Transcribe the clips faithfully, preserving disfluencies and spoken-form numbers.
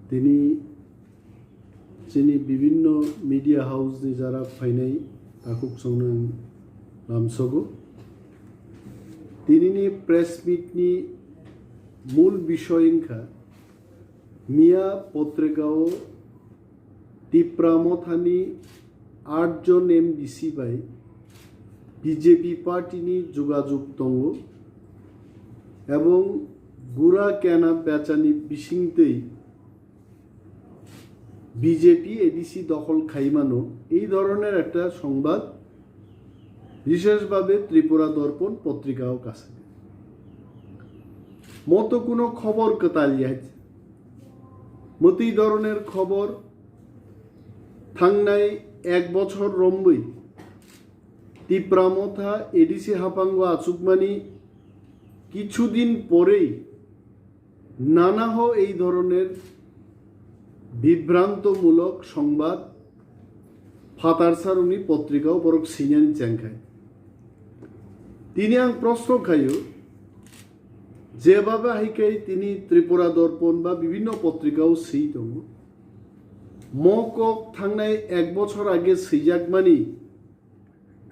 Tini chini bibhinno media house ni jara phainai takhuk chwngno ang lamsogo. Tinini press meet ni mul bishoy wngkha miya potrikao Tipra Mothani aat jon M D C bai B J P party ni jogajog tongo ebong gura kena bechani bisingtwi B J P A D C dokhol khaimano, ei dhoroner ekta songbad biseshbhabe Tripura Dorpon potrikao kasa. Moto kuno khobor kwtal yahit. Motwi dhoroner khobor thangnai ek bochor rombwi Tipra Motha A D C haphango achukmani কিছুদিন পরেই নানাহ এই ধরনের বিভ্রান্তমূলক সংবাদ phatar saroni potrikao borok sinani chengkhai. Tini ang prosno khaio, jebhabe haikhai tini Tripura Dorpon ba bibhinno potrikao swi tongo. Mo kok thangnai ek bochor age swijakmani,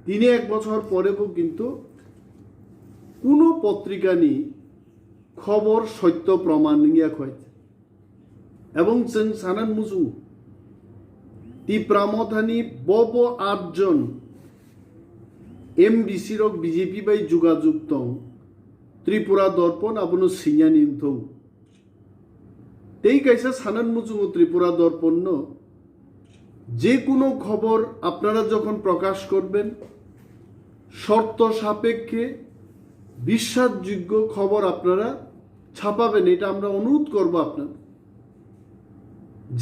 tini ek bochor porebo kintu kuno potrikani khobor sotto proman wngya khoi. Ebong chwng sanan muchungo, Tipra Mothani bobo aat jon M D C rok B J P bai jogajog tong, Tripura Dorpon abono sinani wngthong. Tei kaisa sanan muchungo Tripura Dorponno, যে কোনো খবর আপনারা যখন প্রকাশ করবেন শর্ত সাপেক্ষে বিশ্বাসযোগ্য খবর আপনারা ছাপাবেন, এটা আমরা অনুরোধ করব আপনাদের।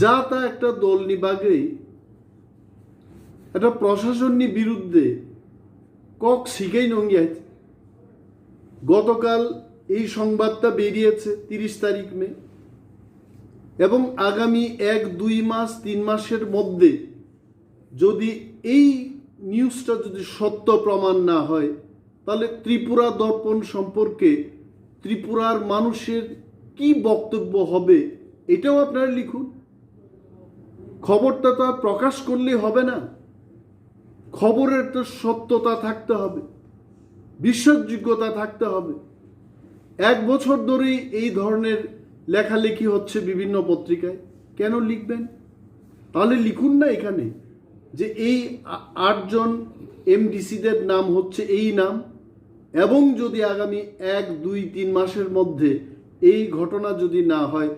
যা তা একটা দলনি বাগেই একটা প্রশাসননি বিরুদ্ধে কক শিখেই নঙ্গিয়া। গতকাল এই সংবাদটা বেরিয়েছে তিরিশ তারিখ মে, এবং আগামী এক দুই মাস তিন মাসের মধ্যে যদি এই নিউজটা যদি সত্য প্রমাণ না হয়, তাহলে ত্রিপুরা দর্পণ সম্পর্কে ত্রিপুরার মানুষের কি বক্তব্য হবে, এটাও আপনারা লিখুন। খবরটা তো আর প্রকাশ করলেই হবে না, খবরের তো সত্যতা থাকতে হবে, বিশ্বাসযোগ্যতা থাকতে হবে। এক বছর ধরেই এই ধরনের লেখালেখি হচ্ছে বিভিন্ন পত্রিকায়, কেন লিখবেন? তাহলে লিখুন না এখানে যে এই আ-, আটজন এমডিসিদের নাম হচ্ছে এই নাম, এবং যদি আগামী এক দুই তিন মাসের মধ্যে এই ঘটনা যদি না হয়,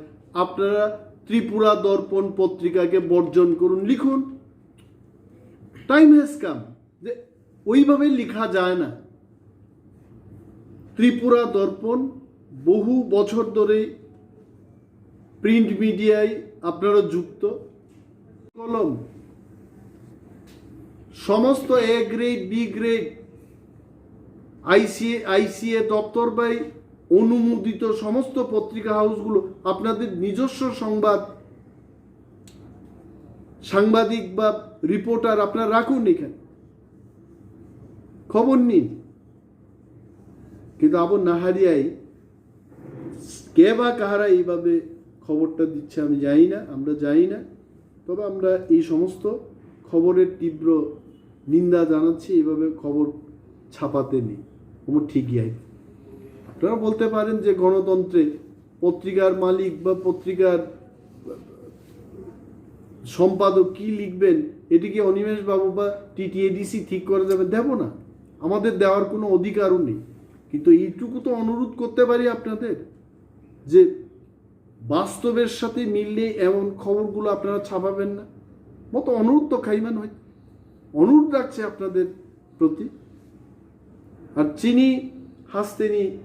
আপনারা ত্রিপুরা দর্পণ পত্রিকাকে বর্জন করুন, লিখুন। Time has come. যে ওইভাবে লেখা যায় না। ত্রিপুরা দর্পণ বহু বছর ধরে প্রিন্ট মিডিয়ায় আপনারা যুক্ত। কলম, সমস্ত A grade, B grade, ICA ICA দপ্তর বাই অনুমোদিত সমস্ত পত্রিকা হাউসগুলো আপনাদের নিজস্ব সংবাদ সাংবাদিক বা রিপোর্টার আপনারা রাখুন এখানে, খবর নিন। কিন্তু আবু নাহারিয়াই কে বা কাহারা এইভাবে খবরটা দিচ্ছে আমি জানি না, আমরা জানি না। তবে আমরা এই সমস্ত খবরের তীব্র নিন্দা জানাচ্ছি। এইভাবে খবর ছাপাতে নেই, কোনো ঠিকই আছে। আপনারা বলতে পারেন যে গণতন্ত্রে পত্রিকার মালিক বা পত্রিকার সম্পাদক কি লিখবেন, এটি কি অনিমেষ বাবু বা টিটিএডিসি ঠিক করে দেবে? দেব না, আমাদের দেওয়ার কোনো অধিকারও নেই। কিন্তু এইটুকু তো অনুরোধ করতে পারি আপনাদের, যে বাস্তবের সাথে মিল নেই এমন খবরগুলো আপনারা ছাপাবেন না। মতো অনুরোধ তো খাইমান হয়, অনুরোধ রাখছে আপনাদের প্রতি। Ar chini hasteni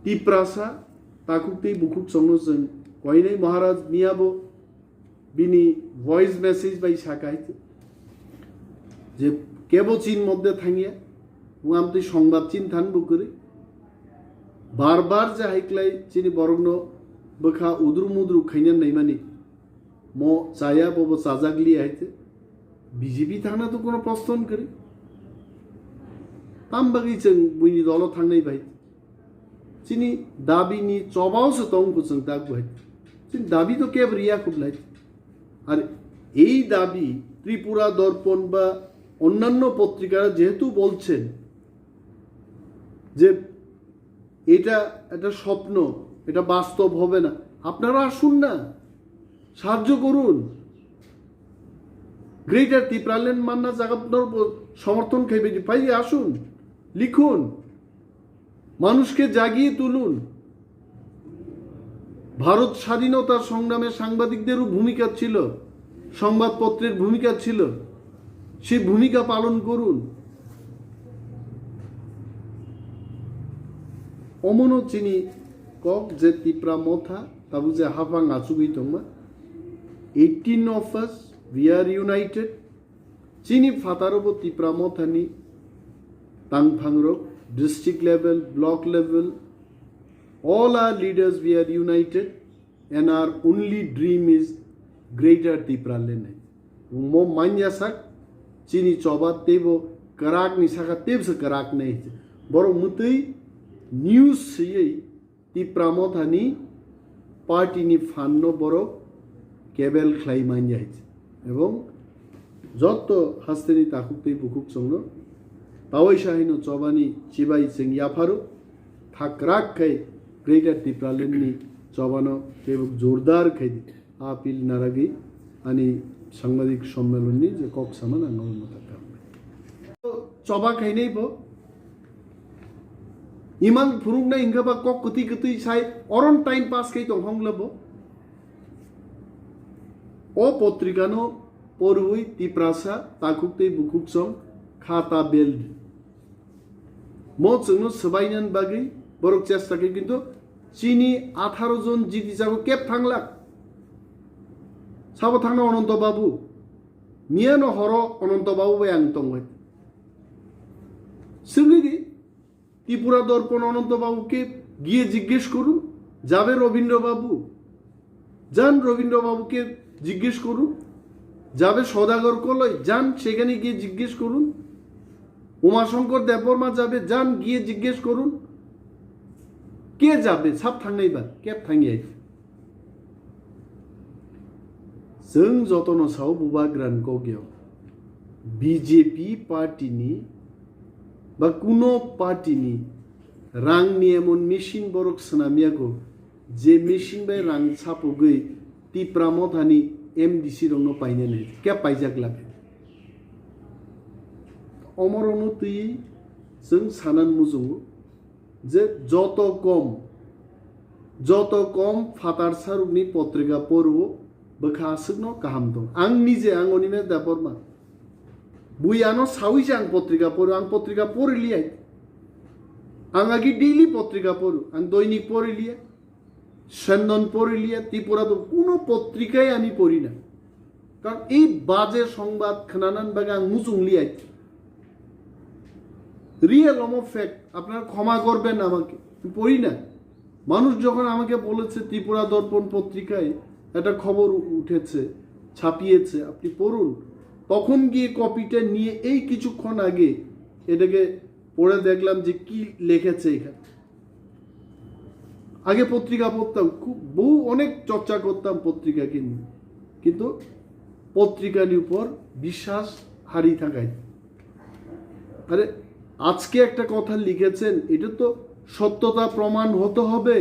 Tiprasa takhuk tei bukhuk chwngno chwng koinai Maharaj miyabo bini voice message bai sakha hai je kebo chin moddhe thangya, amtwi songbad chin thanbo kwrwi. Bar bar je hai klai chini borokno bwkha udru mudru khaina naimani. Mo chaya bobo chajak liya hai te. B J P thangna to kono proston kwrwi. Tam bagwi chwng buini dolo thangnai bai. Chini dabi ni chobao se tong ko chwng tak bai. দাবি তো কেউ রিয়া খুব নাই। আর এই দাবি ত্রিপুরা দর্পণ বা অন্যান্য পত্রিকারা যেহেতু বলছেন যে এটা একটা স্বপ্ন, এটা বাস্তব হবে না, আপনারা আসুন না, সাহায্য করুন। গ্রেটার টিপ্রাল্যান্ড মান্না জাগাত সমর্থন খাইবে, পাই আসুন, লিখুন, মানুষকে জাগিয়ে তুলুন। ভারত স্বাধীনতার সংগ্রামে সাংবাদিকদেরও ভূমিকা ছিল, সংবাদপত্রের ভূমিকা ছিল, সেই ভূমিকা পালন করুন। Omono chini kok je Tipra Motha, tabuk je haphang achugwi tongma, eighteen of us, we are united. Chini phataro bo Tipra Mothani tangphangrok, district level, block level, all our leaders, we are united and our only dream is Greater Tipraland. Mo manya sak chini choba teibo kwrak ni saka tebsa kwrak nei. Borok mutwi news siyei Tipra Mothani party ni phan no borok kebel khlai manya. Ebong joto hasteni takhuk tei bukhuk chongno tawai sahino chobani chibai cheng yapharo thakrak khai Greater Tipraland ni chobano tebuk jordar khai di. Apil naragi ani sangbadik sommelon ni je kok sama nang nang mata kam. Choba khainai bo imang phuruknai hingkha ba kok kwtwi kwtwi sai oron time pass khai tong hong labo. O potrikano porwi Tiprasa takhuk tei bukhuk song khata bel di. Mo chwngno swbainani bagwi borok chesta khe, kintu chini atharo jon jiti jago kep thanglak. Sabo thangna Ononto Babu. Miyano horo Ononto Babu bai ang tongwi. Swngwi di, Tripura Dorpon Ononto Babuke giye jiggesh korun, jabe Robindra Babu. Jan Robindra Babuke jiggesh korun, jabe Sodagar Koloi, jan sekhane giye jiggesh korun. Umashankar Debbarma jabe, jan giye jiggesh korun. Ke jabe, sab thangnai ba, kep thangyai. Chwng jotono sao bubagrani kokyo B J P party ni ba kuno party ni rang ni emon machine borok swnamya ko, je machine bai rang sapogwi Tipra Mothani M D C rokno painani khe paijak labe. Omorokno twi chwng sanan muchungo. Je joto kom, joto kom phatar sarukni potrika poru bwkha aswkno kaham tong. Ang nije, ang Animesh Debbarma. Bui ano sawi je ang potrika poru, ang potrika pori liyai. Ang agi daily potrika poru, ang doinik pori liya. Sendon pori liya, Tripura to kuno potrikai ami pori na. Karon ei baje songbad khnanan bagwi ang muchung liya. Real omo fact, আপনারা ক্ষমা করবেন আমাকে, আমি পড়ি না। মানুষ যখন আমাকে বলেছে ত্রিপুরা দর্পণ পত্রিকায় একটা খবর উঠেছে, ছাপিয়েছে, আপনি পড়ুন, তখন গিয়ে কপিটা নিয়ে এই কিছুক্ষণ আগে এটাকে পড়ে দেখলাম যে কি লেখেছে এখানে। আগে পত্রিকা পড়তাম, খুব বহু অনেক চর্চা করতাম পত্রিকাকে নিয়ে, কিন্তু পত্রিকার উপর বিশ্বাস হারিয়ে থাকায়। আরে, আজকে একটা কথা লিখেছেন, এটা তো সত্যতা প্রমাণ হতে হবে।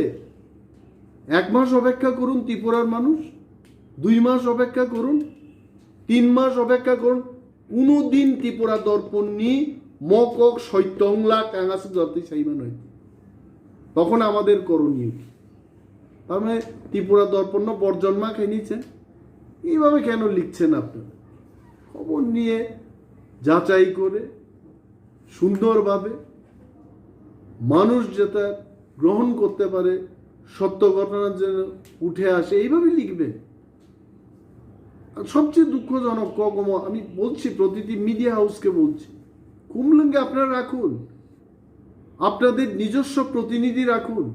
এক মাস অপেক্ষা করুন ত্রিপুরার মানুষ, দুই মাস অপেক্ষা করুন, তিন মাস অপেক্ষা করুন। কোনোদিন ত্রিপুরা দর্পণনি mokok soitong lak ang aswk jortwi saimanoi. তখন আমাদের করণীয় কি? তার মানে ত্রিপুরা দর্পণ বর্জন মা খাই নিচ্ছেন, এইভাবে কেন লিখছেন আপনারা? খবর নিয়ে যাচাই করে সুন্দরভাবে মানুষ যেটা গ্রহণ করতে পারে, সত্য ঘটনা যেন উঠে আসে, এইভাবে লিখবেন। আর সবচেয়ে দুঃখজনক ককম, আমি বলছি, প্রতিটি মিডিয়া হাউসকে বলছি, কুমলঙ্গে আপনারা রাখুন, আপনাদের নিজস্ব প্রতিনিধি রাখুন,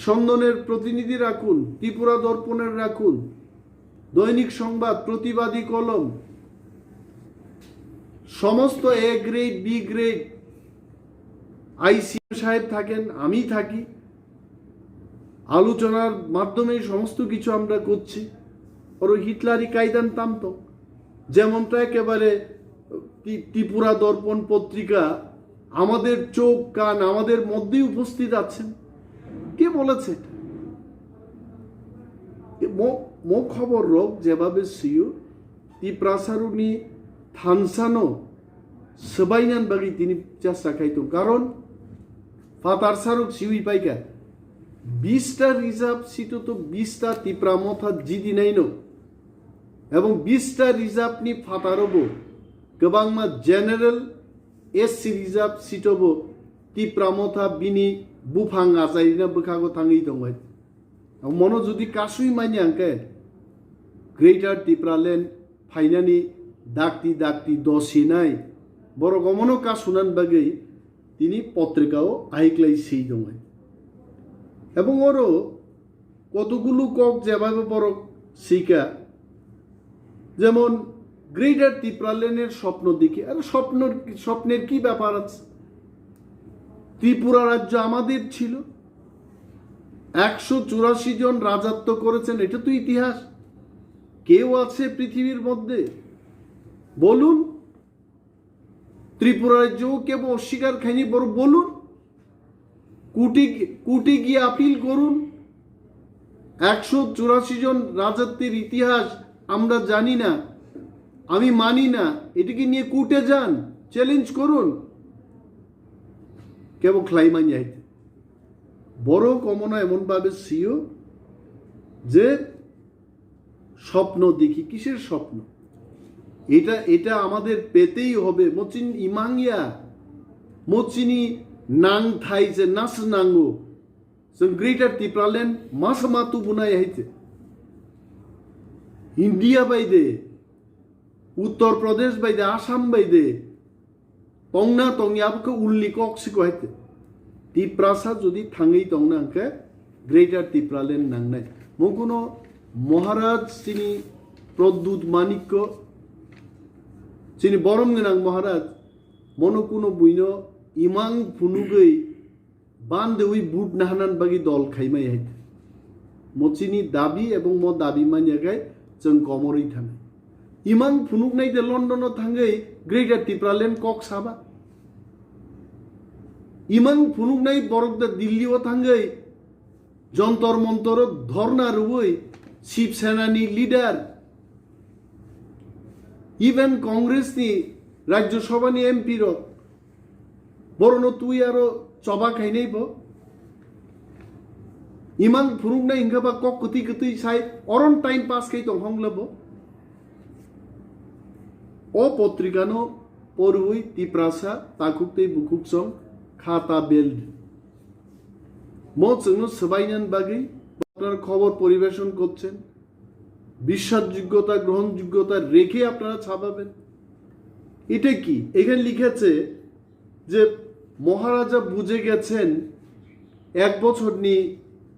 সন্দনের প্রতিনিধি রাখুন, ত্রিপুরা দর্পণের রাখুন, দৈনিক সংবাদ, প্রতিবাদী কলম, সমস্ত এ গ্রেড, বি গ্রেড, আইসি সাহেব থাকেন, আমি থাকি, আলোচনার মাধ্যমে সমস্ত কিছু আমরা করছি। ওর হিটলারি কায়দান তামতো, যেমনটা একেবারে ত্রি- ত্রিপুরা দর্পণ পত্রিকা আমাদের চোখ কান আমাদের মধ্যেই উপস্থিত আছেন। কে বলেছে এটা? এ ম- ম খবর রক যেভাবে সিও তিপ্রাসারুনি থানসানো সবাইনান বাকি তিনি চেষ্টা খাইতো, কারণ ফাতার সারুক সিউই পাইকা বিশটা রিজার্ভ সিটো তো বিশটা তিপ্রা মথা জিদি নাইনো এবং বিশটা রিজার্ভনি ফাতারোবো গোবাংমা জেনারেল এসসি রিজার্ভ সিটোবো তিপ্রা মথা বিনি বুফাং আচাইরিনা বখাগো থাঙ্গি দংবাই। Mono jodi kasui manya hingke Greater Tipraland phainani dakti dakti dosinai borok omono kasunan bagwi tini potrikao aiklai sei dongwi. Ebong oro kotogulu kok jeba borok sika, যেমন গ্রেটার তিপ্রাল্যান্ডের স্বপ্ন দেখি। আরে স্বপ্ন, স্বপ্নের কি ব্যাপার আছে? ত্রিপুরা রাজ্য আমাদের ছিল, একশো চুরাশি জন রাজত্ব করেছেন, এটা তো ইতিহাস। কেউ আছে পৃথিবীর মধ্যে? বলুন। ত্রিপুরা রাজ্য কেউ অস্বীকার খায়নি, বরং বলুন, কোর্টে গি- কোর্টে গিয়ে আপিল করুন। একশো চুরাশি জন রাজত্বের ইতিহাস আমরা জানি না, আমি মানি না, এটাকে নিয়ে কোর্টে যান, চ্যালেঞ্জ করুন। কেবল খ্লাইমানি আইতে বড় কমনা এমনভাবে সিও যে স্বপ্ন দেখি। কিসের স্বপ্ন? এটা এটা আমাদের পেতেই হবে। Mochini imangya, mochini nang thai je nas nango. Chwng Greater Tipraland masama tubunai hai je India bai de, Uttar Pradesh bai de, Assam bai de, tongna tongya abo khe ulni kok siko hai te. Tiprasa jodi thangwi tongna hwnkhe Greater Tipraland nangnai. Mokuno Maharaj chini Pradyut Manikko, chini borom gwnang Maharaj, mono kuno buino imang phunugwi bandewi but nahanan bagwi dol khaimai hai. Mochini dabi ebong mo dabi manya gai chwng komorwi thanai. Imang phunuknai de London o thangwi Greater Tipraland kok saba. Imang phunuknai borok de Delhi o thangwi Jontor Montor o dhorna rwwi Shiv Sena ni leader, even Congress ni Rajya Sabha ni M P rok, borokno twi aro choba khainai bo. Imang phunuknai hingkha ba kok kwtwi kwtwi sai oron time pass khai tong hongla bo. O potrikano porwi Tiprasa takhuk tei bukhuk song khata beld. Mo chwngno swbainani bagwi আপনারা খবর পরিবেশন করছেন, বিশ্বাসযোগ্যতা, গ্রহণযোগ্যতা রেখে আপনারা ছাপাবেন। এটা কি? এখানে লিখেছে যে মহারাজা বুঝে গেছেন এক বছর নি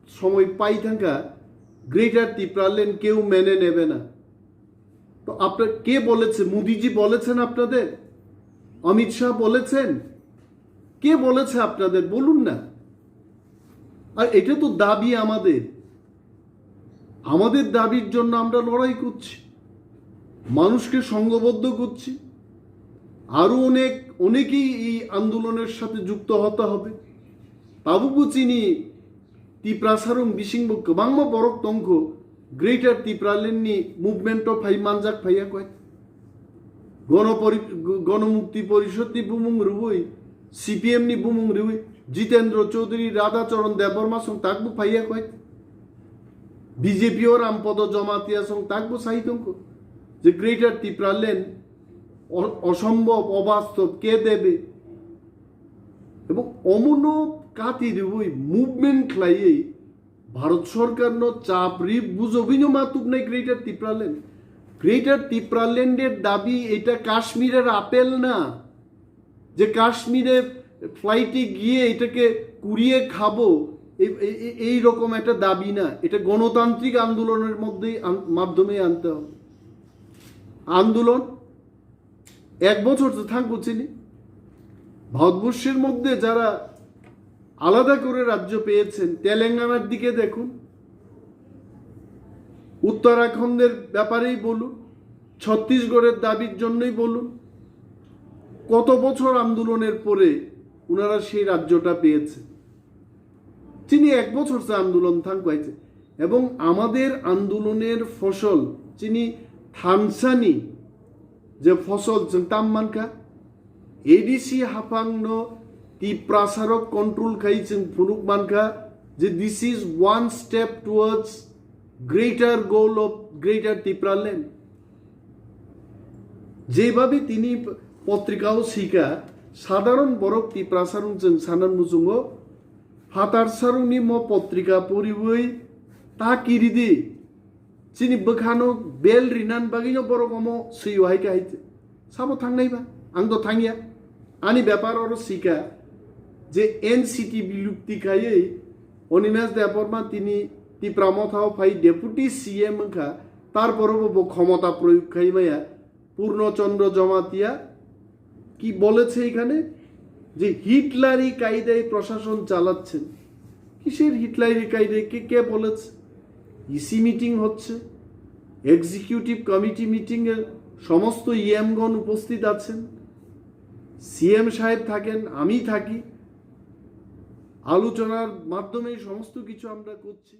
সময় পাই থাকা গ্রেটার তিপ্রাল্যান্ড কেউ মেনে নেবে না। তো আপনার কে বলেছে? মোদিজি বলেছেন আপনাদের? অমিত শাহ বলেছেন? কে বলেছে আপনাদের? বলুন না। আর এটা তো দাবি আমাদের, আমাদের দাবির জন্য আমরা লড়াই করছি, মানুষকে সংঘবদ্ধ করছি। আরও অনেক, অনেকেই এই আন্দোলনের সাথে যুক্ত হতে হবে। Tabuk bo chini Tiprasarung bisingbo kwbangma borok tongkho, Greater Tipraland ni movement o phai manjak phaiya koi. Gono pori- Gono Mukti Porishod ni bumung rwui, C P M ni bumung rwui, Jitendra Chaudhary, Radha Charan Debbarma song takbo phaiya koi. B J P o Rampada Jamatia song takbo sai tongkho je Greater Tipraland o- osombhob, obastob, ke debe. Ebong omono kati rwui movement khlaiwi Bharat সরকারনো চাপ রি বুঝবিনো মাতুক নাই গ্রেটার তিপ্রাল্যান্ড। গ্রেটার তিপ্রাল্যান্ডের দাবি এটা কাশ্মীরের আপেল না, যে কাশ্মীরে ফ্লাইটে গিয়ে এটাকে কুড়িয়ে খাবো, এই- এই- এই- এই রকম একটা দাবি না। এটা গণতান্ত্রিক আন্দোলনের মধ্যেই আন- মাধ্যমেই আনতে হবে। আন্দোলন এক বছর তো থাকবো চিনি। ভারতবর্ষের মধ্যে যারা আলাদা করে রাজ্য পেয়েছেন। তেলেঙ্গানার দিকে দেখুন, উত্তরাখণ্ডের ব্যাপারেই বলুন, ছত্তিশগড়ের দাবির জন্যই বলুন, কত বছর আন্দোলনের পরে ওনারা সেই রাজ্যটা পেয়েছেন। চিনি এক বছর চা আন্দোলন থাংকুয়াইছে এবং আমাদের আন্দোলনের ফসল চিনি থানসানি যে ফসল চিন্তাম মানকা এডিসি হাফাংনো তিপ্রাসারো কন্ট্রোল খাই চিন ফুনুক মানকা যে this is one step towards greater goal of greater Tipraland। যেভাবে তিনি পত্রিকাও শিকা সাধারণ বরক তিপ্রাসারুং চিন সানান মুচুঙ্গো ফাতার সারুংনি মো পত্রিকা পরিবই তা কিরিদি চিনি বখানো বেল রিনান বাগিনো বরক অমো সৈও হাইকে হাইতে সাবো থাংনাইবা। আং তো থাংয়া। আনি ব্যাপার অরো শিকা যে এনসিটি বিলুপ্তি খাইয়ে অনিমেষ দেববর্মা তিনি তিপ্রা মথাও ফাই ডেপুটি সিএম খা। তারপরও বো ক্ষমতা প্রয়োগ খাইমায়া পূর্ণচন্দ্র জমাতিয়া কি বলেছে এখানে যে হিটলারি কায়দায় প্রশাসন চালাচ্ছেন। কিসের হিটলারি কায়দায়? কে কে বলেছে? ইসি মিটিং হচ্ছে, এক্সিকিউটিভ কমিটি মিটিংয়ে সমস্ত ইএমগণ উপস্থিত আছেন, সিএম সাহেব থাকেন, আমি থাকি। আলোচনার মাধ্যমে সমস্ত কিছু আমরা করছি।